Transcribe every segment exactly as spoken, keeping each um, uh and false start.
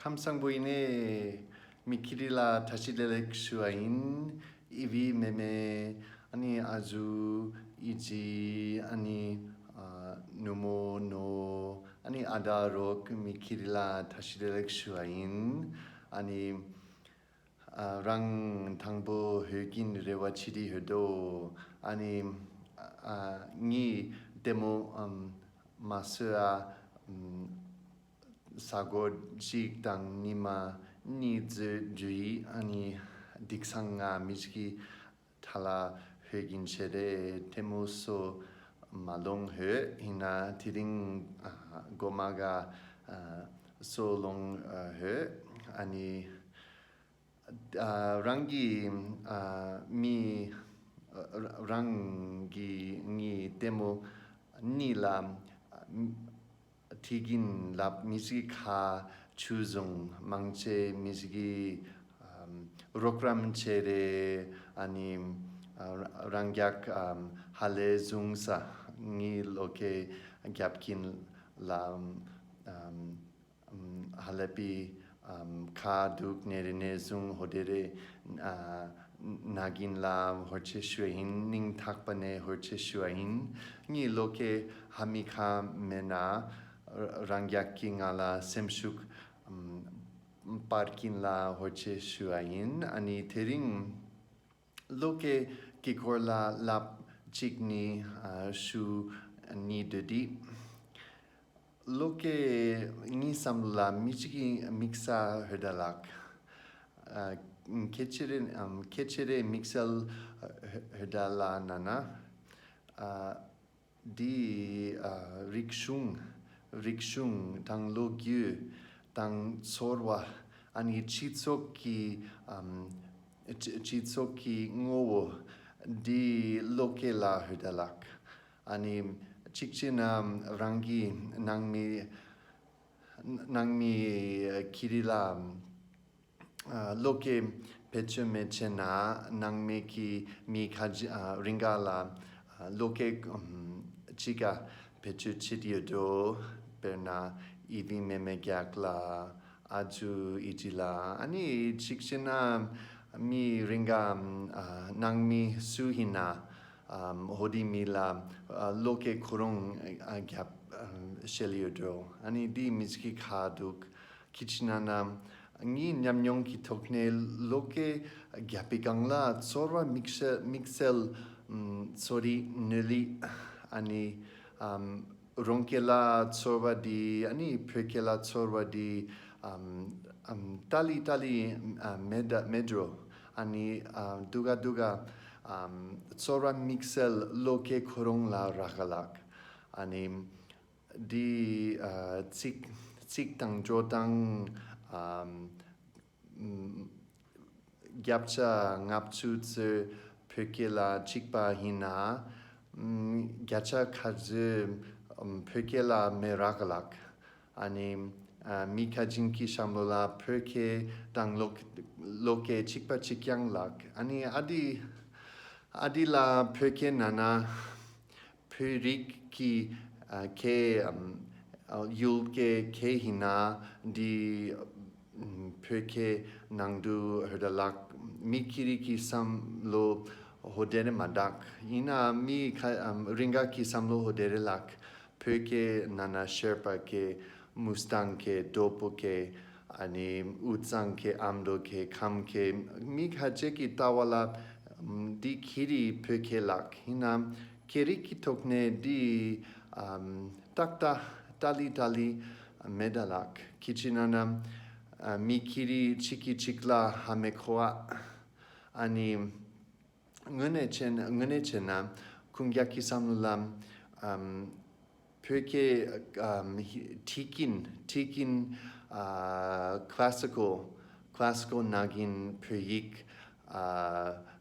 ལམ་བཟང་པོ་ཡིན་ནས། མི་ཁྱེད་རང་ལ་བཀྲ་ཤིས་བདེ་ལེགས་ཞུ་བ་ཡིན། ཨི་བི་མེ་མེ། ཨ་ནི་ཨ་ཇུ། ཨི་ཇི། ཨ་ནི་ཨ་ནུ་མོ་ནོ། ཨ་ནི་ཨ་ད་རོག། མི་ཁྱེད་རང་ལ་བཀྲ་ཤིས་བདེ་ལེགས་ཞུ་བ་ཡིན། ཨ་ནི་ཨ་རང་དང་པོ་ཧོད་ཀྱིན་རེ་བ་ཆི་དི་ཧོད་དོ། ཨ་ནི་ཨ་ངའི་ལྟད་མོ་ཨམ་མ་སོ་ཨ་ཨམ་ས་གོ་གཅིག་དང་ཉི་མ་གཉིས་ཙམ་རྗེས་ཨ་ནི་དིག་སང་ང་མི་ཞིག་གི་ཐ་ལ་ཧོད་ཀྱིན་ཆེ་རེ་ལྟད་མོ་སོ་མ་ལོང་ཧོད་ཡིན་ན་དེ་རིང་ཨ་གོ་མ་ག་ཨ་སོ་ལོང་ཨ་ཧོད། ཨ་ནི་ཨ་རང་གི་ཨ་མི་ཨ་རང་གི་ངའི་ལྟད་མོ་གཉིས་ལ་ཨ་ཁྲིད་ཀྱིན་ལབ། མི་ཞིག་ཁ་ཆུ་བཟུང་མང་ཆེ་མི་ཞིག་གི་ཨམ་རོགས་རམ་ཆེ་རེ། ཨ་ནི་ཨ་རང་རྒྱག་ཨམ་ཧ་ལས་བཟུང་ས་ངའི་ལོ་ཁའི་རྒྱབ་ཀྱིན་ལ་ཨམ་ཧ་ལས་པའི་ཨམ་ཁ་འདུག་ནེ་རེ་ནེ་བཟུང་ཧོ་དེ་རེ་ཨ་ན་གིན་ལ་ཧོར་ཆེ་ཞུ་ཡིན། སྙིང་ཐག་པ་ནས་ཧོར་ཆེ་ཞུ་ཡིན། ངའི་ལོ་ཁའི་ཧ་མི་ཁ་མེད་ན་རང་རྒྱག་གི་ང་ལ་སེམས་ཤུགས་ཨམ་སྤར་གིན་ལ་ཧོར་ཆེ་ཞུ་ཡིན། ཨ་ནི་དེ་རིང་ལོ་ཁའི་སྐོར་ལ་ལབ་གཅིག་ནི་ཨ་ཞུ་ནི་འདོད་དེ། ལོ་ཁའི་ངའི་བསམ་བློ་ལ་མི་གཅིག་གི་དམིགས་བསལ་ཧོད་ལག་ཨ་ཁྱད་ཆེ་རེ་ཨམ་ཁྱད་ཆེ་རེ་དམིགས་བསལ་ཧོད་ལ་ན་ན་ཨ་འདི་ཨ་རིག་གཞུང་རིག་གཞུང་དང་ལོ་རྒྱུས་དང་ཚོར་བ། ཨ་ནི་སྤྱི་ཚོགས་ཀྱི་ཨམ་སྤྱི་སྤྱི་ཚོགས་ཀྱི་ངོ་བོ་འདི་ལོ་ཁའི་ལ་ཧོད་ལག་ཨ་ནི་གཅིག་བྱས་ན་རང་གི་ནང་མི་ནང་མི་ཁྱེད་རང་ལ་ཨ་ལོ་ཁའི་བེད་སྤྱོད་མེད་བྱས་ན་ནང་མི་གི་མི་ཁ་ཅིག་ཨ་རིང་ག་ལ་ཨ་ལོ་ཁའི་ཨམ་གཅིག་ག་བེད་སྤྱོད་བྱེད་ཡོད་འགྲོ། དཔེར་ན་ཨི་བི་མེ་མེ་རྒྱག་ལ་ཨ་ཇུ་ཨི་ཇི་ལ། ཨ་ནི་གཅིག་བྱས་ན་མི་རིང་ག་ཨ་ནང་མི་སུ་ཡིན་ན་ཨམ་ཧོ་དི་མི་ལ་ཨ་ལོ་ཁའི་ཁོ་རང་ཨ་རྒྱབ་ཨམ་ཤེལ་ཡོད་འགྲོ། ཨ་ནི་འདི་མི་ཞིག་གི་ཁ་འདུག་ཁྱེད་ཀྱི་ན་ན་ངའི་ཉམས་མྱོང་གི་ཐོག་ནས་ལོ་ཁའི་རྒྱབ་པའི་སྒང་ལ་ཚོར་བ་དམིགས་བསལ་དམིགས་བསལ་ཨམ་ཚོར་རིག་གནས་ལུགས་ཨ་ནི་ཨམ་རང་སྐད་ལ་ཚོར་བ་འདི་ཨ་ནི་བོད་སྐད་ལ་ཚོར་བ་འདི་ཨམ་ཨམ་ཏ་ལི་ཏ་ལི་ཨ་མེད་ད་མེད་འགྲོ། ཨ་ནི་ཨ་འདུག་ག་འདུག་ག་ཨམ་ཚོར་བ་དམིགས་བསལ་ལོ་ཁའི་ཁོ་རང་ལ་རག་ག་ལག་ཨ་ནི་འདི་ཨ་ཚིག་ཚིག་དང་འགྲོ་སྟངས་ཨམ་ཨམ་བརྒྱ་ཆ་ལྔ་བཅུ་ཙམ་བོད་སྐད་ལ་གཅིག་པ་ཡིན་ན་ཨམ་བརྒྱ་ཆ་ཁ་ཤས་ཨམ་བོད་སྐད་ལ་མི་རག་ག་ལག་ཨ་ནི་ཨ་མི་ཁ་ཅིག་གི་བསམ་བློ་ལ་བོད་སྐད་དང་ལོ་ལོ་སྐད་གཅིག་པ་གཅིག་རྐྱང་ལག་ཨ་ནི་ཨ་དི་ཨ་དི་ལ་བོད་སྐད་ན་ན་བོད་རིགས་ཀྱི་ཨ་སྐད་ཨམ་ཨ་ཡུལ་སྐད་སྐད་ཡིན་ན་འདི་ཨམ་བོད་སྐད་ནང་དུ་ཧོད་ལག་མི་ཁྱེད་རང་གི་བསམ་བློ་ཧོ་དེ་རེ་མ་འདུག་ཡིན་ན་མི་ཁ་ཨམ་རིང་ག་གི་བསམ་བློ་ཧོ་དེ་རེ་ལག་བོད་སྐད་ན་ན་ཤེར་པ་སྐད་མུ་སི་ཐང་སྐད་གྲོ་པོ་སྐད་ཨ་ནི་དབུས་གཙང་སྐད་ཨ་མདོ་སྐད་ཁམས་སྐད་མི་ཁ་ཅིག་གི་ལྟ་བ་ལ་ཨམ་འདི་ཁྱེད་རང་བོད་སྐད་ལག་ཡིན་ན་སྐད་རིགས་ཀྱི་ཐོག་ནས་འདི་ཨམ་ཏག་ཏག་ཏ་ལི་ཏ་ལི་མེད་ད་ལག་ཁྱེད་ཀྱི་ན་ན་ཨ་མི་ཁྱེད་རང་གཅིག་གིས་གཅིག་ལ་ཧ་མི་གོ་བ། ཨ་ནི་དངོས་གནས་བྱས་ན་དངོས་གནས་བྱས་ན་ཁོང་རྒྱག་གི་བསམ་བློ་ལ་ཨམ་བོད་སྐད་ཨམ་ཁྲིད་ཀྱིན་ཁྲིད་ཀྱིན་ཨ་ཁ་ལ་སི་ཀལ་ཁ་ལ་སི་ཀལ་ན་གིན་བོད་ཡིག་ཨ་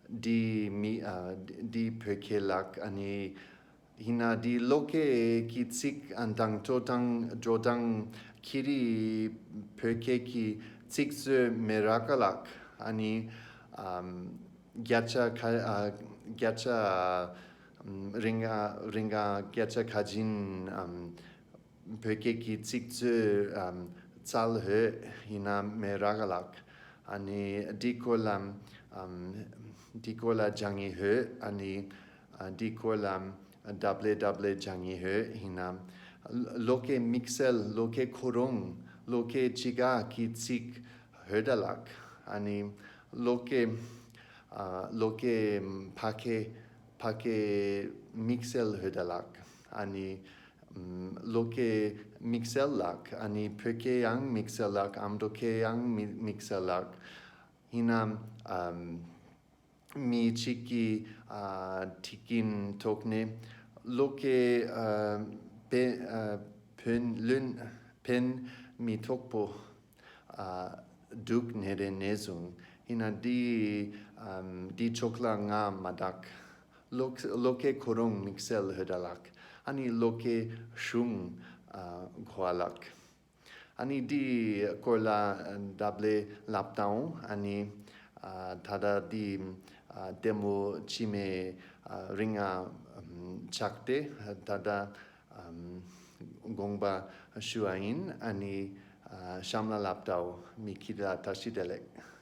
འདི་མི་ཨ་འདི་བོད་སྐད་ལག་ཨ་ནི་ཡིན་ན་འདི་ལོ་སྐད་ཀྱི་ཚིག་ཨ་དང་འགྲོ་སྟངས་འགྲོ་སྟངས་ཁྱེད་རང་བོད་སྐད་ཀྱི་ཚིག་ཚོད་མི་རག་ག་ལག་ཨ་ནི་ཨམ་བརྒྱ་ཆ་ཁ་ཨ་བརྒྱ་ཆ་ཨམ་རིང་ཨ་རིང་ཨ་བརྒྱ་ཆ་ཁ་ཅིག་ཨམ་བོད་སྐད་ཀྱི་ཚིག་ཚོད་ཨམ་ སལ་ཧོད་ཡིན་ན་མེ་རག་ལག། ཨ་ནི་འདི་སྐོར་ལ་ཨམ་འདི་སྐོར་ལ་ཇང་ངི་ཧོད། ཨ་ནི་ཨ་འདི་སྐོར་ལ་ཌབ་ལེ་ཌབ་ལེ་ཇང་ངི་ཧོད་ཡིན་ན། ལོ་ཀེ་དམིགས་བསལ། ལོ་ཀེ་ཁོ་རང་། ལོ་ཀེ་ཅི་ག་གི་ཚིག་ཧོད་ལག། ཨ་ནི་ལོ་ཀེ་ཨ་ལོ་ཀེ་ཕ་ཁེ་ཕ་ཁེ་དམིགས་བསལ་ཧོད་ལག། ཨ་ནི་ཨམ་ལོ་ཀེ་དམིགས་བསལ་ལག། ཨ་ནི་བོད་ཀེ་ཡང་དམིགས་བསལ་ལག། ཨ་མདོ་ཀེ་ཡང་དམིགས་དམིགས་བསལ་ལག། ཡིན་ན་ཨམ་མི་གཅིག་གིས་ཨ་ཁྲིད་ཀྱིན་ཐོག་ནས་ལོ་ཀེ་ཨ་བེ་ཨ་བོན་ལོན་བེན་མི་ཐོག་པོ་ཨ་འདུག་ནེ་རེ་ནེ་བཟུང་། ཡིན་ན་འདི་ཨམ་འདི་ཕྱོགས་ལ་ང་མ་དག། ལོ་ལོ་ཀེ་ཁོ་རང་དམིགས་བསལ་ཧོད་ལག། ཨ་ནི་ལོ་ཀེ་གཞུང་ཨ་གོ་བ་ལག། ཨ་ནི་འདི་སྐོར་ལ་ཌབ་ལེ་ལབ་དང་། ཨ་ནི་ཨ་ད་ལྟ་འདི་ཨ་ལྟད་མོ་ཕྱི་མའི་ཨ་རིང་ང་ཨམ་ཆགས་ཏེ་ད་ལྟ་ཨམ་དགོངས་པ་ཞུ་བ་ཡིན། ཨ་ནི་ཨ་གཤམ་ལ་ལབ་དང་། མི་ཁྱེད་ལ་བཀྲ་ཤིས་བདེ་ལེགས།